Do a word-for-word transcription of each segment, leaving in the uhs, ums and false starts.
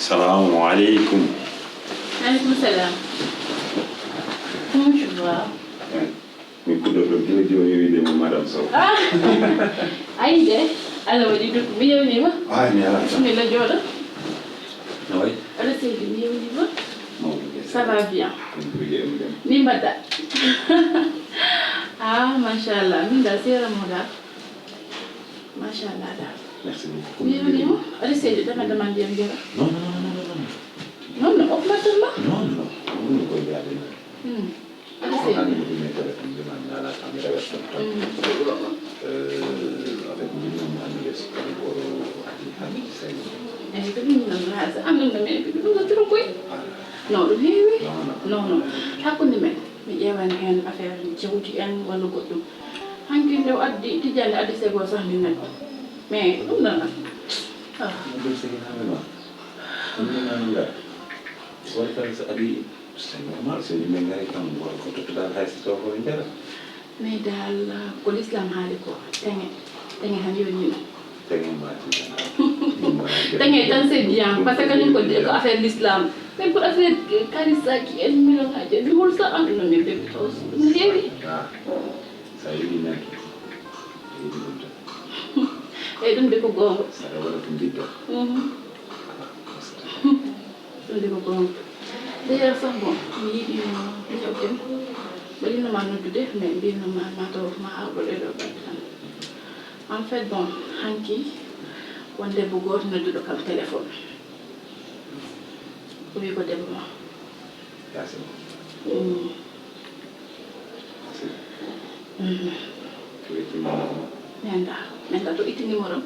Salaamu aleykum. Aleykum salaam. Comment tu vas? Min puɗɗoto gila jooni wiide mo Madame Sow. Ah! Ayi de, Allah waɗi ɗum. Mi yewnii ma. Ay, mi alaa tan. Bismilla, jooɗo. No wayi? Aɗa seydi, mi yewnii ma. Mawɗum de. Ça va bien. Min ko yewnii ma. Ni mbaɗɗa? Ah, machallah. Min da seera mo da. Machallah da. Merci beaucoup. Mi yewnii ma. Aɗa seydi, dama, dama ndiyam jara. Non, non, non, non, non, non. Non, non, augmente ma. Non, non, non. Ɗum ko yaade non. Hmm. Aɗa seydi. Hannde mi ɗum e téléphone, mi nana nana kam mi rewet ɗum tan. Hmm. Avec mbiɗum mi anndude so tawi ko addi hannde seydi. Eyi, ko ɗum noon, haa so anndude men, ko ɗum noon tiro koy. Non, ɗum heewi. Non, non. Non, non. Hakkunde men, mi ƴeewan heen affaire jawdi en walla goɗɗum. Hanki nde o addi, tijjande addi sego sax min nani. Mais ɗum noon. Ah. Ɗum sehil hannde noon. Ɗum noon nani ngar. Woni tan so adii, c'est normal, so yimɓe ngari kam, won ko tottuɗaa hay so taw ko ɓe njara. Mais dal, ko l'islam haali ko, teŋe, teŋe tan yoni ɗum. Teŋe ma ti tan. Teŋe tan c'est bien, parce que kañum ko, ko affaire l'islam. Mais pour affaire kalisaaji en, million aji en, mi hol sa anduno min ɓe taw ɗum heewi. Ah, sa yiɗi naki, a yiɗi ɗum tan. Eyi, ɗum de ko goonga. Saɗa waɗa ko mbidda. Mhm. Ɗum de ko goonga. D'ailleurs sax, bon, mi yiɗino ñewden. Mbaɗino ma noddude, mais mbino ma, ma taw ma awɗo ɗe ɗo ɓe tan. En fait, bon, hanki, won debbo gooto nodduɗo kam téléphone. O wi ko debbo ma. Yaasin. Mm. Yaasin. Mhm. Ko wecci numéro ma? Mi anndaa. Mi anndaa to itti numéro am.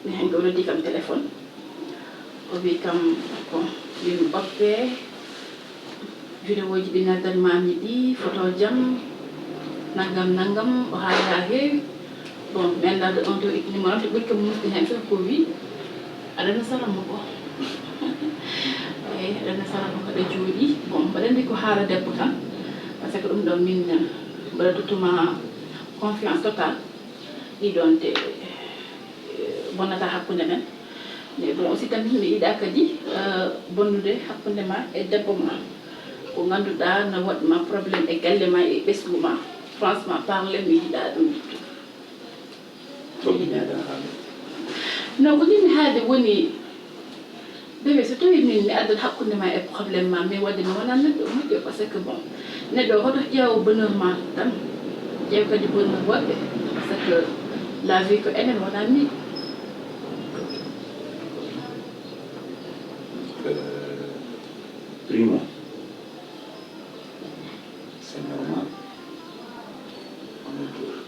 Mi hanki o noddi kam téléphone. O wi kam, bon, min oppe. Vidéo ji ɗi ngaddan ma mi ɗi, photo jam, nangam, nangam, o haali haa heewi. Bon, mi anndaa to on to itti numéro am, to ɓuri kam musde heen sax ko wi, aɗa na sara mo ko. Eyi, aɗa na sara mo ko, aɗa jooɗi. Bon, mbaɗa anndi ko haala debbo tan, parce que ɗum ɗon min mbaɗa tottuma confiance totale. Ɗi ɗon te, eh, bonnata hakkunde men. Mais bon, aussi tamit mi yiɗaa kadi, eh, bonnude hakkunde ma e debbo ma. Ko ngannduɗaa na waɗ ma problème e galle ma e ɓesngu ma. Franchement parler, mi yiɗaa ɗum. Ko mi yiɗaa haalde? Non, ko njiɗmi haalde woni, bébé, so tawii min mi addat hakkunde ma e problème ma, min waɗde mi wonaa neɗɗo moƴƴo, parce que bon, neɗɗo hoto ƴeewa bonheur ma tan, ƴeew kadi bonheur woɗɓe, parce que la vie ko enen wonaa min. Euh, primo, c'est normal. On est deux.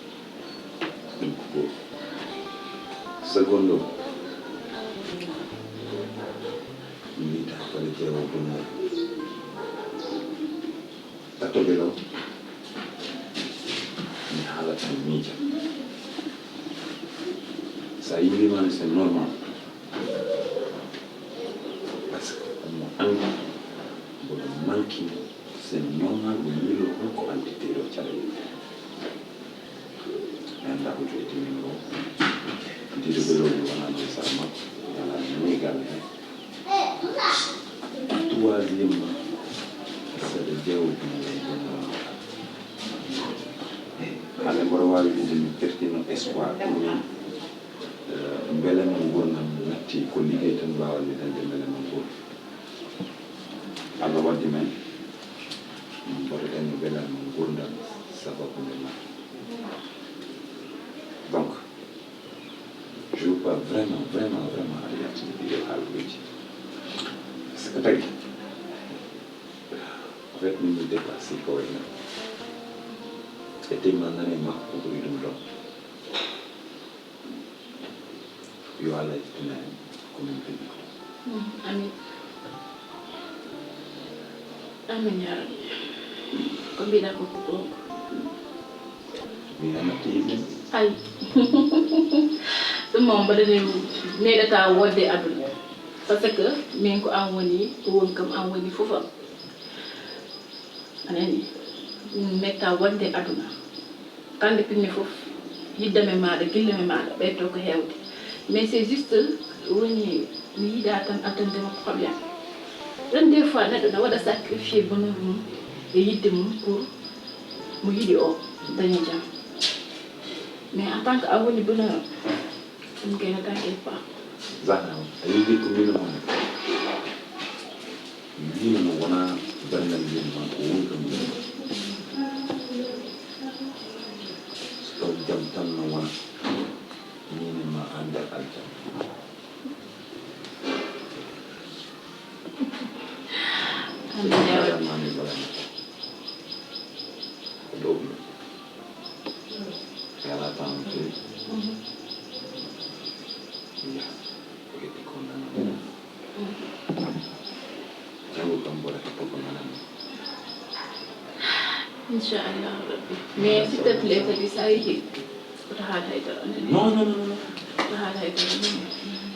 Ɗum ko gooto. Secondo, mi yiɗaa kala ƴeewa bonheur. Tattoɓe law, mi haala tan miija. So a yimriima, c'est normal. Parce que omo anndi mboɗo manki mo, c'est normal, o yiilo holko anndi ɗee ɗoo caɗeele. Mi anndaa ko joɗi numéro o. Diido Belori wonaa noon sara makko, wonaa noon e galle hee. Troisième, saɗa jawdi mo wonno. Hannde mboɗo waawi wiyde mi pertino espoir pour min, eh, mbele no nguurndam natti ko liggey tan mbaawanmi dañde mbele no nguur. Allah waddi men, mboɗo dañi mbele no nguurndam sababu nde ma. Donc, je veux pas vraiment, vraiment, vraiment aɗa yaltini ɗiɗo haalooji. Parce que tagi, en fait, min mi dépassé ko wayno. E tey ma nane makko ko ɓuri ɗum ɗon. Yo Allah ittina en ko min tagi ko. Mm, amin. Amin ya Rabbi. Ko mbiɗa ko ko goonga. Mi anatti yimɓe. Ay. Ɗum o mbaɗani meeɗata wodde aduna. Parce que min ko an woni, ko woni kam an woni fof am. A nani? Metta wonde aduna. Kande pinmi fof, yiddam e maaɗa, gillam e maaɗa, ɓeyto ko heewde. Mais c'est juste, woni mi yiɗa tan addande ma problème. Ɗon des fois, neɗɗo ne waɗa sacrifier bonheur mum e yidde mum pour mo yiɗi o daña jam. Mais en tant que a woni bonheur, ɗum gaynata quelque part. Zahra, a yidi ko min woni. Min no wona bannam min ma ko woni kam min. So taw jam tan no wona. Min ma andal aljam. Amin ya Rabbi. Ko ɗo ɗum. Yala tan no fewi. Yaha. Ko heddi ko nanam. Janngo kam mboɗa heppa ko nanam. Inchallah Rabbi. Mais s'il te plaît, kadi sa yehi, koto haal haydara. Non, non, non, non. Koto haal haydara.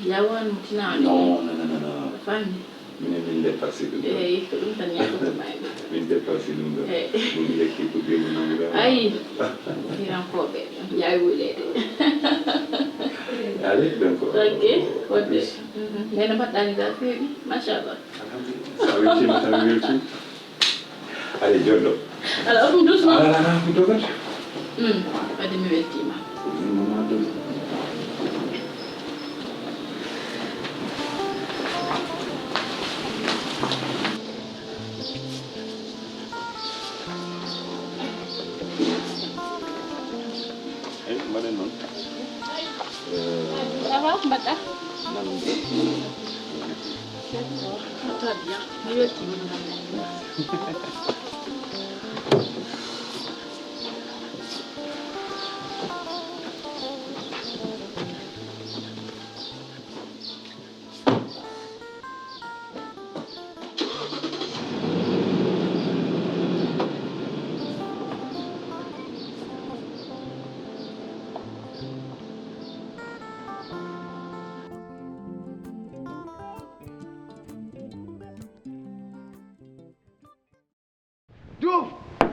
Yawan tinaani. Non, non, non, non, non. Fami. Minen min dépassé ɗum ɗon. Eyi, ko ɗum tan yahata mayde. Min dépassé ɗum ɗon. Eyi. Min lekki ko bima nanguɗa. Ayi. Irankooɓe, yawi wuleede. Allez, donc. Ok, wonde. Mhm. Mais no mbaɗɗa ni dal feewi, machallah. Alhamdulillah. Sa weltima tan mi weltima. Allez, joddo. Alors, on doucement. Ala, ala, ala, ko dogat. Hmm, wadde mi weltima. Ko ɗum ɗum ma ɗum. Eyi, mbaɗen noon. Ça va, mbaɗɗa? Nan. Très bien. Mi weltima. Diouf.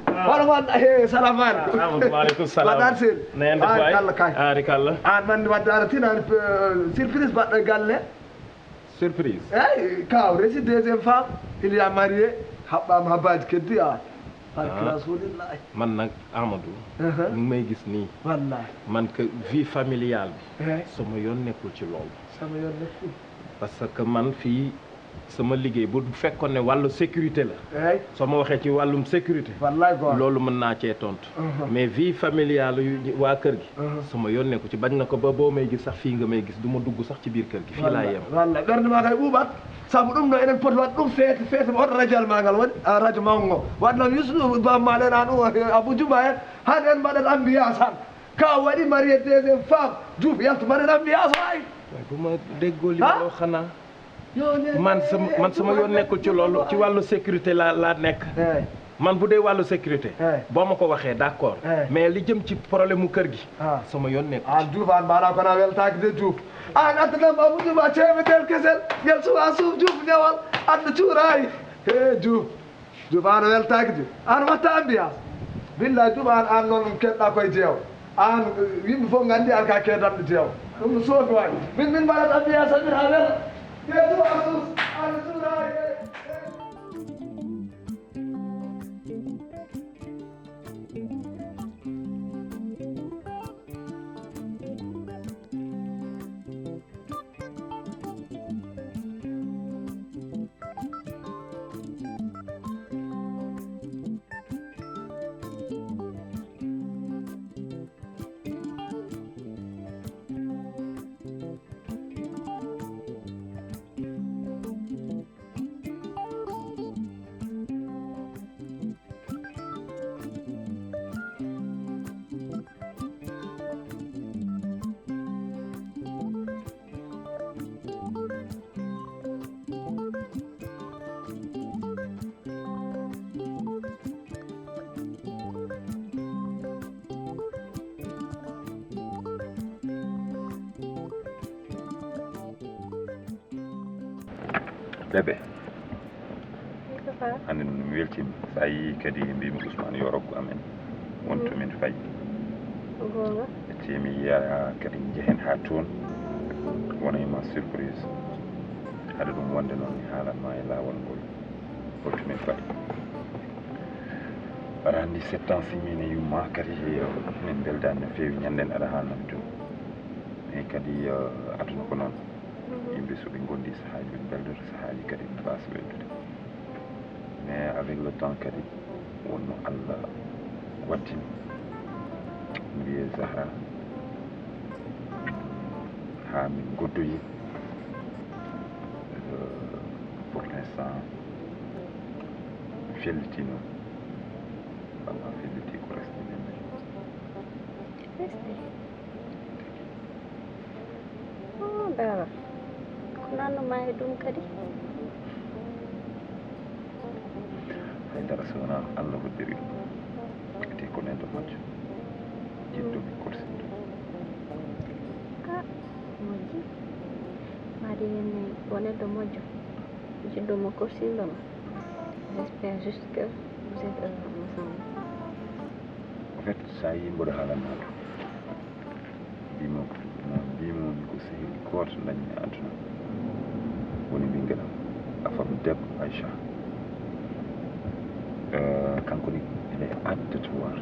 Ah. Hono mon, he, salam aleykum. Ah, Amadou, wa aleykum salam. Mbaɗɗa sel? Na en def waay? Barikalla kay. Barikalla. An man wadde ara tin an, eh, surprise mbaɗɗo e galle. Surprise? Eyi, kaw resi deuxième femme, il y a marié, haɓɓama habaji keddi a. Barke Rasulillahi. Man nag Amadou, uh-huh, mi ngi may gis nii. Wallahi. Man que vie familiale bi. Eh. Sama yoon nekkul ci loolu. Sama yoon nekkul. Parce que man fii sama liggéey bu fekkoon ne wàllu sécurité la. Eey. Soo ma waxee ci wàllum sécurité. Wallaay góor. Loolu mën naa cee tontu. Uh-huh. Mais vie familiale yu waa kër gi. Uh-huh. Sama yoon nekku ci, bañ na ko ba boo may gis sax fii nga may gis, du ma dugg sax ci biir kër gi. Fii laa yem. Wallaay, wallaay. Ɓernde maa kay ɓuuɓat. Sabu ɗum ɗo eɗen poti waɗ ɗum feete, feete mo oto radio almaa ngal waɗi, a, radio mawngo ngo. Waɗ noon Youssou Ba Maal en, an o, Abou Djouba en, han en mbaɗat ambiance han. Ka waɗi marié deuxième femme, Diouf yaltu mbaɗat ambiance waay. Waay, bu ma déggoo li ma la wax xanaa. Man sama, man sama yoon nekkul ci loolu, ci wàllu sécurité laa, laa nekk. Eh. Man bu dee wàllu sécurité, eh, boo ma ko waxee, d'accord. Eh. Mais li jëm ci problème mu kër gi, ah, sama yoon nekkul ci. An Diouf, an mbaɗa kono a weltaaki de Diouf. An addanam Abou Diouf a ceeɓe ngel kesel, ngel suwa suuf Diouf ñawal, adda cuuraayi. He Diouf, Diouf an a weltaaki de. An watta ambiance. Billahi Diouf an, an noon keɗɗa koye jeewa. Aan, yimɓe fof nganndi aan ka keedamɗo teew. Ɗum no soodi waay. Min, min mbaɗat addiya Samir haa wela. Yeesu Asus, Asus, Bébé, hannde noon mi weltiima. So a yii kadi mbimi Ousmane yo rokku amen won to min fayi. Goonga. Ɓe timi yiya kadi njehen haa toon, wona e ma surprise. Haɗa ɗum wonde noon mi haalan ma e laawol ngol. Holto min fayi? Aɗa anndi sept ans si min e yumma kadi, eh, min mbeldaani no feewi ñannden aɗa haalna mi ɗum. Mais kadi, eh, aduna ko noon. Yimɓe so ɓe ngondi sahaaji ɓe mbeldoto, sahaaji kadi ɓe mbaasa weldude. Mais avec le temps kadi wonno Allah waddini. Mbiye Zahra, haa min ngoddoyi. Euh, pour l'instant, mi felliti noon. Balla felliti ko resde men. Resde? Oh, dara. Ko nannu ma e ɗum kadi? Hay dara so wonaa Allah hoddiri ɗum. Te ko neɗɗo moƴƴo. Jiɗɗo mi korsinɗo. Ah, moƴƴi. Mbaɗi heen ko neɗɗo moƴƴo. Jiɗɗo mo korsinɗo ma. J'espère juste que vous êtes heureux ensemble. En fait, so a yii mboɗo haalanma ɗum, mbimo, mo mbimo woni ko sehil gooto dañmi e aduna. Woni ɓinngel am, afam debbo Aïcha. Euh, kanko ni, il est hâte de te voir.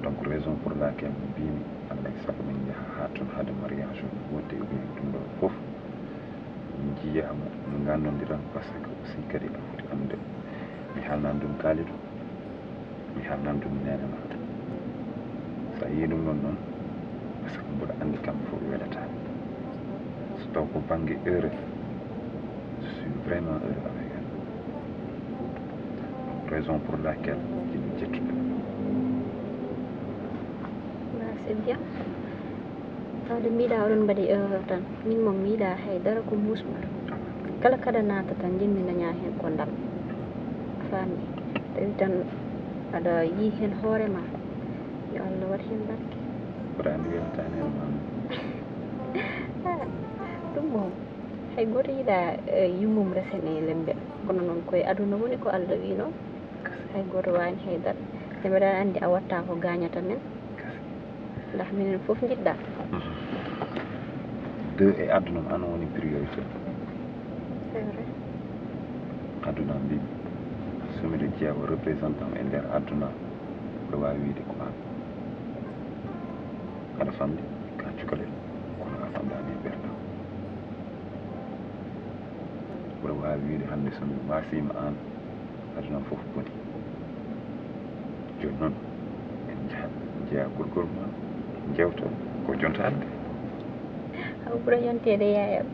Donc, raison pour laquelle mbimi, Allah e sago min njaha haa toon haade mariage o, wonde e ɓiyum ɗum ɗo fof. Min njiyaama, min ngannondiran, par ce que aussi kadi a foti anndude. Mi haalnan ɗum Kalidou, mi haalnan ɗum neene ma. So a yii ɗum ɗon noon, par ce que mboɗo anndi kamɓe fof ɓe welataani. So taw ko bannge heureux, je suis vraiment heureux avec elle. Donc, raison pour laquelle jiɗmi jettude. Bah, c'est bien. Tawde mbiɗa oɗon mbaɗi erreur tan. Min moom mi yiɗa hay dara ko muusma. Kala kaɗa naata tan, njiɗmi daña heen ko ndam. A faami? Tawi tan aɗa yii heen hoore ma. Yo Allah waɗ heen barke. Mboɗo anndi weltaani e ma. Ah, ɗum moom, hay gooto yiɗa, eh, yummum resane lembel. Kono noon koye aduna woni ko Allah wi noon. Hay gooto waani hay dara. Te mbeɗa anndi a watta ko gaañata men. Ndax minen fof njiɗɗa. Deux, e aduna am, an woni priorité. C'est vrai. Aduna am, mbiimi, so miɗo jeewa représentant e nder aduna, mboɗo waawi wiyde ko an. Aɗa famɗi, ka cukalel, kono a famɗaani e ɓernde am. Mboɗo waawi wiyde hannde so mi maasiima aan, aduna am fof boni. Jooni noon, en njahat, njeya gorgol ma, njewta ko jonta hannde. Aw ɓura yonteede yaayam.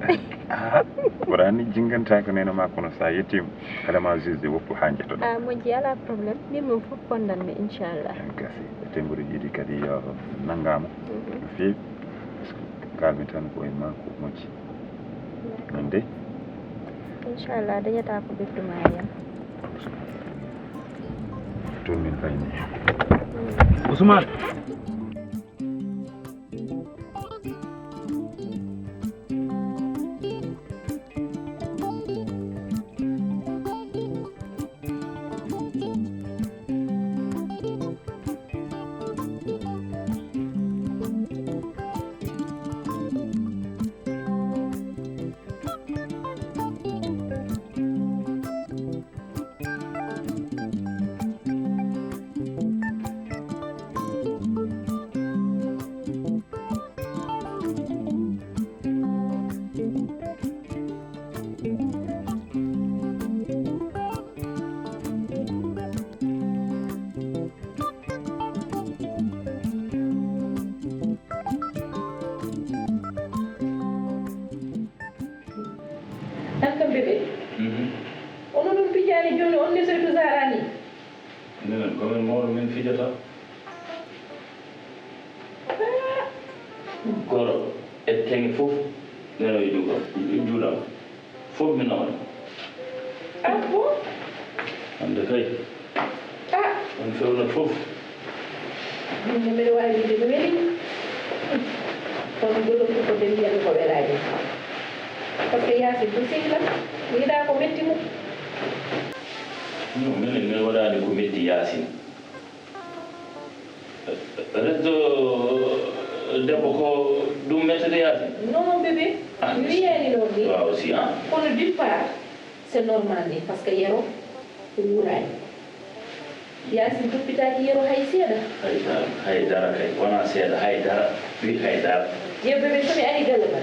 Ah, mboɗo anndi jinnganta ko neene ma, kono so a yettiima, haɗa ma juge de woppu haa njettoɗaa. Ah, moƴƴi, alaa problème. Min moom fof pondan mi, inchallah. En gasi. Te mboɗo yiɗi kadi yo nanngaama no feewi. Par ce que kaalmi tan ko e ma ko moƴƴi. Noon de. Inchallah, dañata ko ɓettu ma e am. Toon min payni. Ousmane. Ko min mawɗo min fijata. Goro e teŋe fof neno e juuɗam, juuɗam. Fof mi nawani. Ah bon? Hannde kay. Ah. On fewna fof. Min ne mbeɗa waawi wiide mi weli. Kono jollof ko ɓe mbiyata ko welaani. Parce que Yaasin ko sehil am. Mi yiɗaa ko metti mo. Non, minen min waɗaani ko metti Yaasin. Renndo debbo ko ɗum mettata Yaasin? Non, bébé. Ah, mi wiyaani noon ni. Waaw, si, ah. Kono d'une part, c'est normal ni, parce que Yero wuuraani. Yaasin toppitaaki Yero hay seeɗa. Hay dara, hay dara kay, wonaa seeɗa, hay dara, wi hay dara. Yo bébé, so mi ari galle ma,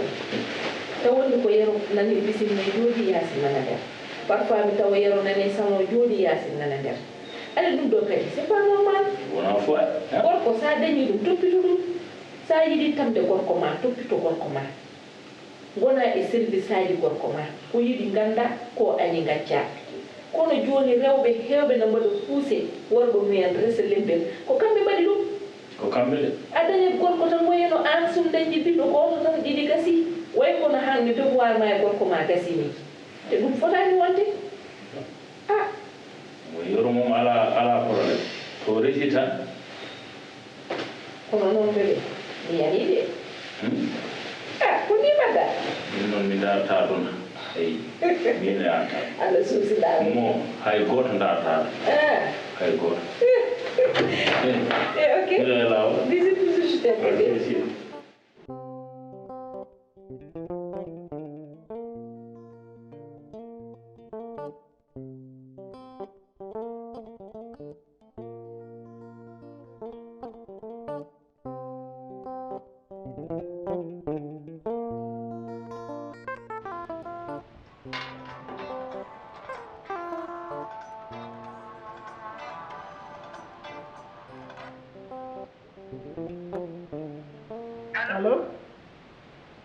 taw wonde ko Yero nani bisimilla jooɗi Yaasin nana nder. Parfois mi tawa Yero nani salon jooɗi Yaasin nana nder. Aɗa ɗum ɗo kadi, c'est pas normal. Wonaa fof, eh? Gorko, so a dañii ɗum, toppito ɗum. So a yiɗi tamde gorko ma, toppito gorko ma. Ngona e service aji gorko ma. Ko yiɗi ngannda, ko añi ngacca. Kono jooni rewɓe heewɓe na mbaɗa poussé worɓe mumen resa lembel. Ko kamɓe mbaɗi ɗum. Ko kamɓe de. A dañat gorko tan wayno aan, so dañde ɓiɗɗo gooto tan, ɗiɗi gasi. Way kono hannde devoir ma e gorko ma gasini. Te ɗum fotaani wonde. Ah. Mo Yero mum alaa, alaa problème. Ko resi tan. Kono noon kadi, mi yanii de. Hmm? Ah, ko nii mbaɗɗa? Min noon mi ndaartaa ɗum. Eyi, min e aan tan. Aɗa suusi ɗaɓɓi. Mo, hay gooto ndaartaa ɗum. Ah. Hay gooto. Eh, ok. Miɗo e laawol. Bisous, bisous, je t'aime. Ok, chérie. Allo? Allo?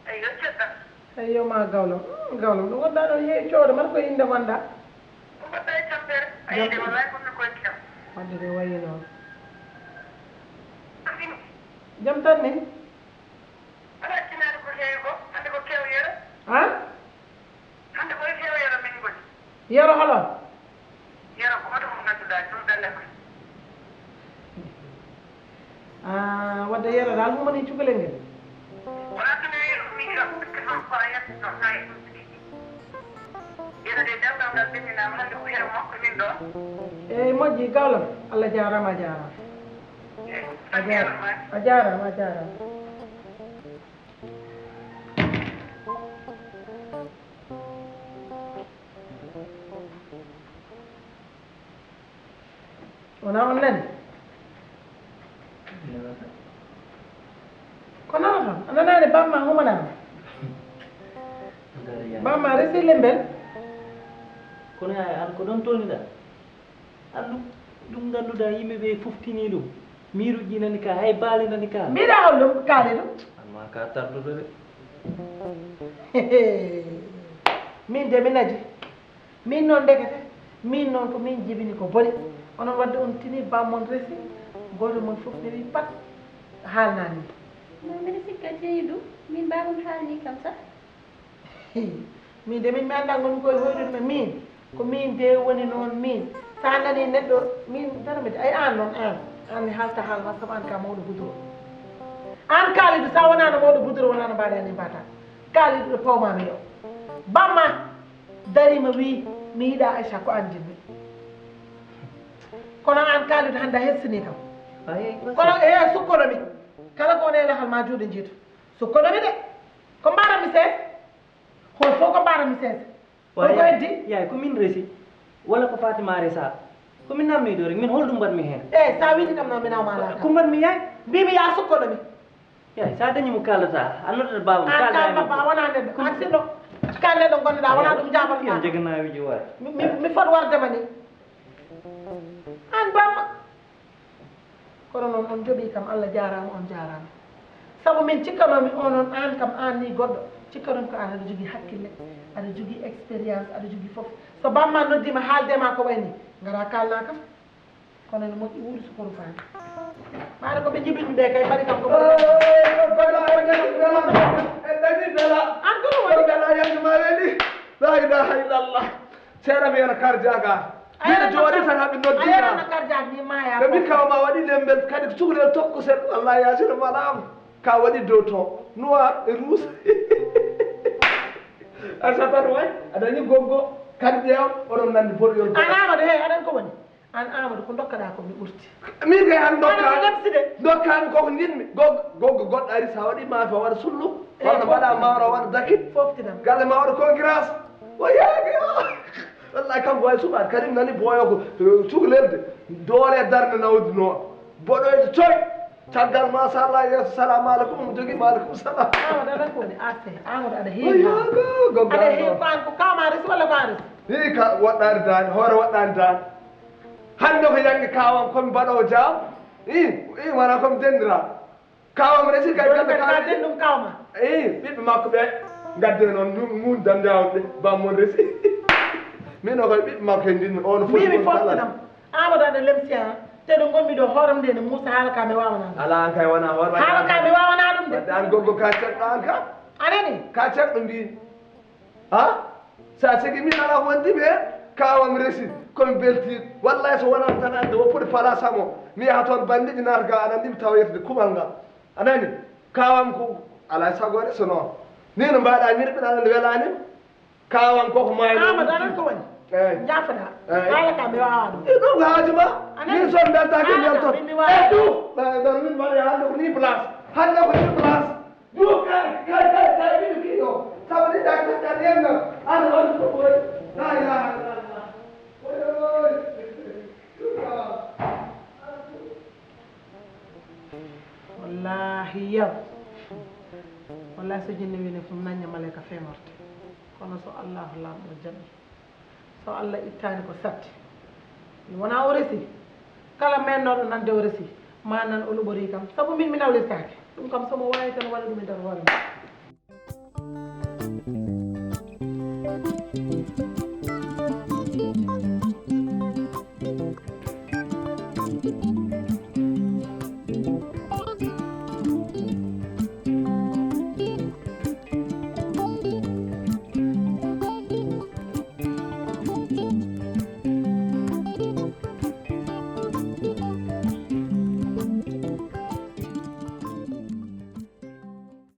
Eyyo, codɗam. Eyyo, ma gawlo. Mm, gawlo, ɗo ngonɗaa ɗo, heewi coodo, mbaɗa koye innde ngonɗaa? Ko mbaɗɗaa e tampere? Ayi, de wallaay, ko mi koye kew. Wadde de wayi noon. Jam tan ni? Alaa tinaani ko heewi ko, hannde ko kew Yero. Han? Hannde koye kew Yero min ngoni. Yero holo? Yero gooto mo ngannduɗaa, ɗum ɗannde ko. Ah, wadde Yero dal humani cukalel ngel. Wonaa so mi wii ɗum, mi yiɗi ɗum, parce que ɗum ko a yettuɗo, haa e ɗum. Yero de, dewgal ngal ɓenninaama, hannde ko Yero makko min ɗo. Eey, moƴƴi, gawlam. Allah jaaraama, a jaaraama. Eey, a jaaraama, a jaaraama, a jaaraama. Wonaa on nani? Ko nanaton? A nanaani bamma humanaama? Bamma resi lembel. Kono yaay, an ko ɗon tolniɗaa? Andu ɗum ngannduɗaa, yimɓe ɓe fof tinii ɗum. Miiruuji nani ka, hay baali nani ka. Mbiɗa on ɗum, kaali ɗum. An ma ka tarduɗo de. Min de mi naji. Min noon ndekete, min noon ko min jibini ko boni. Onon wadde on tini bammon resi, gooto mon fof ne wi pat haalnani. Non, mbiɗa sikka jeyi ɗum. Min baabam haalni kam sah. Min de min mi annda ngonmi koye hoyɗude min. Ko min de woni noon min. Sa nani neɗɗo, min dara mi ay an noon an. An mi haalta haal ma sabu an ka mawɗo buduro. An kaalidu sa wonano mawɗo buduro wonano mbaɗa ni mbata. Kaalidu ɗo pawmami ɗo. Bamma darima wi mi yiɗa Aisha ko an jinmi. Kono an kaalidu hannde a hessini kam. Kono e sukkono mi. Kala ko woni e lahal ma juuɗe jiitu. Sukkono mi de. Ko mbaɗa mi sees? Hol fof ko mbaɗa mi sees? Hol ko heddi? Yaay, ko min resi? Walla ko Fatima resa? Ko min namni ɗo rek, min holɗum mbaɗmi heen? Eey, sa wini kam noon mi nawma alaa. Ko mbaɗmi yaay? Mbimi ya sukkono mi. Yaay, sa dañi mo kaalata, a noddata baaba mo, an kaalda e makko. An wona neɗɗo, an sinno. Ka neɗɗo gonnoɗa, wona ɗum jaabata. Fiyan jeganaawiji waay. Mi, mi, mi fot wardema ni. An bamma. Kono noon on njoɓii kam, Allah jaaraama, on jaaraama. Sabu min cikkanoomi onon, aan kam, aan nii goɗɗo, cikkanoomi ko aan aɗa jogii hakkille, aɗa jogii expérience, aɗa jogii fof. So bamma noddiima, haalde ma ko wayi nii, ngara kaalna kam. Kono no moƴƴi wuuri sukuru faani. Maare ko ɓe jibini nde kay mbaɗi kam ko. Bela, bela, bela. En dañi bela. An kono woni bela, yande ma weli. La ilaha illallah. Seeɗa mi yana karjaga. Mino jooɗi tan haɓe noddina. Ayana karjaga ni maya. Ɓe mbi kaw ma waɗi lembel kadi cukalel tokko sen. Allah yasino malaam. Ka waɗi dow to noir e rouge. A satan way a dañi goggo kadi ƴeew oɗon nandi boɗoyol. An Amadou he aɗan ko woni? An Amadou ko dokkaɗa ko mi ɓurti. Min kay han dokka. Dokkami koko jinmi. Goggo goɗɗo ari sa waɗi maafe waɗa sullu. Walla mbaɗa mawra waɗa dakit. Foftinam. Galle ma waɗa concurrence. O yaaki o. Wallahi kanko way suɓaade karim nani boyo ko cukalelde doole darde nawdi noon. Boɗoyde coy. Caggal machallah yeeso salamu aleykum omo jogii maaleykum salam. Amadou aɗa ko woni affaire Amadou aɗa heewi. Aɗa heewi ko an ko kama resi walla ko an resi? Hi ka waɗɗani daani hoore waɗɗani daani. Hannde ko yange kawam komi mbaɗowo jam. I i wona komi dendira. Kawam resi kay galle kawam den ɗum kawma. I ɓiɓɓe makko ɓe gadde noon ngun dande awde bammon resi. Min o koye ɓiɓɓe makko he ndinmi on foti mimi foftinam. Amadou aɗa lemsi ha te ɗo gonmi ɗo hooram nde ne muusa haala ka mi wawana ɗum. Ala an kay wona hoore wadde haala ka mi wawana ɗum de. Wadde an goggo ka ceɗɗo an ka. Anani ka ceɗɗo mbi. Ha sa sigi min ala wondiɓe kawam resi komi belti. Wallahi so wonano tan ande o poti palasamo mi yaha toon bandiji nata ga aɗa ndimi tawa yettude kuɓal ngal. Anani kawam ko ala sago reso noon. Ni no mbaɗa ñirɓe aɗa nde welani. Kawan koko maayno. Ama danan ko woni. Eyi. Jafoɗa. Eyi. Haala ka mi wawa ɗum. E ɗum ko haaju ma. Min son beltaki belto. E ɗum. Ɗa ɗon min mbaɗa hannde ko ni place. Hannde ko ni place. Ɗum kay kay kay kay min kiɗo. Sabu ni ɗa kay kay yenna. Ana wani ko boy. La ilaha illallah. Oy oy. Wallahi yaw. Wallahi so jinne wini fum nañña maleyka feŋorte. Kono so Allahu Laamɗo jaɓi, so Allah ittaani ko satti, mi wona o resi. Kala mennooɗo nande o resi, ma nan o luɓorii kam. Sabu min mi nawlistaake. Ɗum kam so mo waawi tan waɗa ɗum e nder hoore mum.